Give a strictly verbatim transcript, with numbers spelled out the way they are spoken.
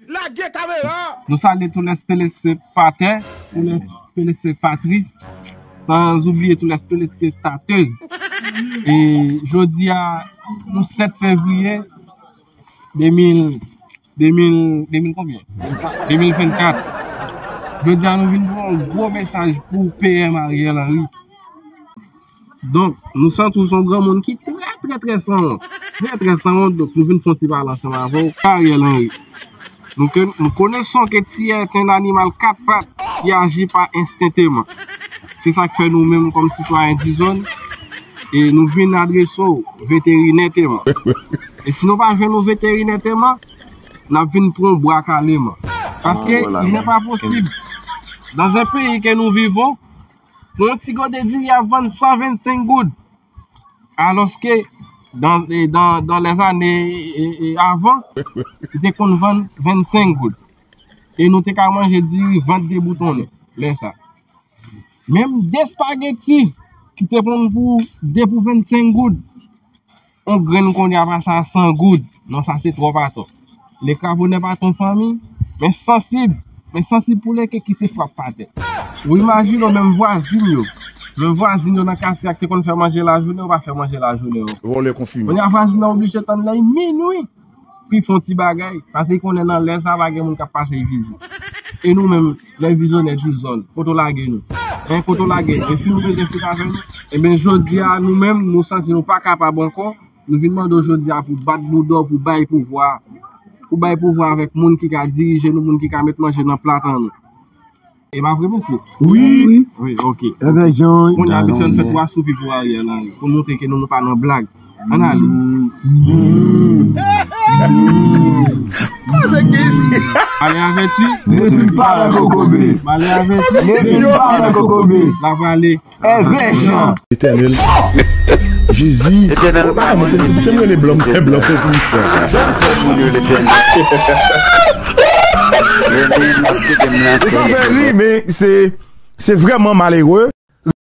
Lage kamera! Nou salye tous les téléspectateurs, tous les téléspectatrices, sans oublier tous les téléspectateuses. E jodi a, nou sèt fevriye de mil, de mil, de mil konbyen? De mil vennkat. Jodi a, nou vin pou yon gwo mesaj pou P M Ariel Henry. Donk, nou santi w se yon granmoun ki trè, trè, trè sanwont. Trè, trè sanwont, donk nou vin fè yon ti pale ansanm avè w, Ariel Henry. Nou ke, nou connaissons que tu es un animal kat pat ki aji pa enstenteman. Se sa k fè nou menm kòm sitwayen dizon, e nou vin adrese w veterinèteman. E si nou pa jwenn yon veterinèteman, n ap vin pran yon bwa kaleman. Paske, il n'est pas possible. Dans un pays que nous vivons, pou yon ti gode diri ap vann san vennsenk goud. Alòske, dan, e, dan, dan lèzane, e, e, avan, li te konn vann vennsenk goud. E nou te ka manje diri vant deboutonnen, lè sa. Menm de espageti ki te konn pou de pou vennsenk goud, yon grenn kounye a pase a san goud. Non, sa se twòp atò. Le Carbonè pa t yon fanmi, men sansib, men sansib pou leke ki se frap pa tè. Ou imajine w menm vwazin yo, menm vwazin yo nan katye a ki te konn fè manje lajounen, yo pa fè manje lajounen yo. Vòlè konfime. Kounye a vwazin nan oblije tann lè minwi pou l fè yon ti bagay, paske li konnen nan lè sa a pa gen moun k ap pase l vizit. E nou menm, lè vizyonè di zòn, kote w lage nou? Hein, kote w lage nou? E si nou bezwen fèt avè nou? Ebyen, jodi a, nou menm, nou santi nou pa kapab ankò. Nou vin mande w jodi a pou bat bouda w, pou bay pouvwa. Pou bay pouvwa avèk moun ki ka dirije nou, moun ki ka met manje nan plat an nou. E pa vre, mesye? Wi. Wi, ok. Ebyen, jan. Kounye a, mesye, ann fè twa soupi pou Ariel Henry, pou montre ke nou, nou pa nan blag. Ann ale. Malè avèti. Neptune pa nan kokobe. Malè avèti. Neptune pa nan kokobe. L ap ale. Èvè Jan. Etènèl. Jezi. Etènèl. Ah, mwen te, te rele blan, mwen blan fè kou. Sa fè ri, men se, se vrèman malere.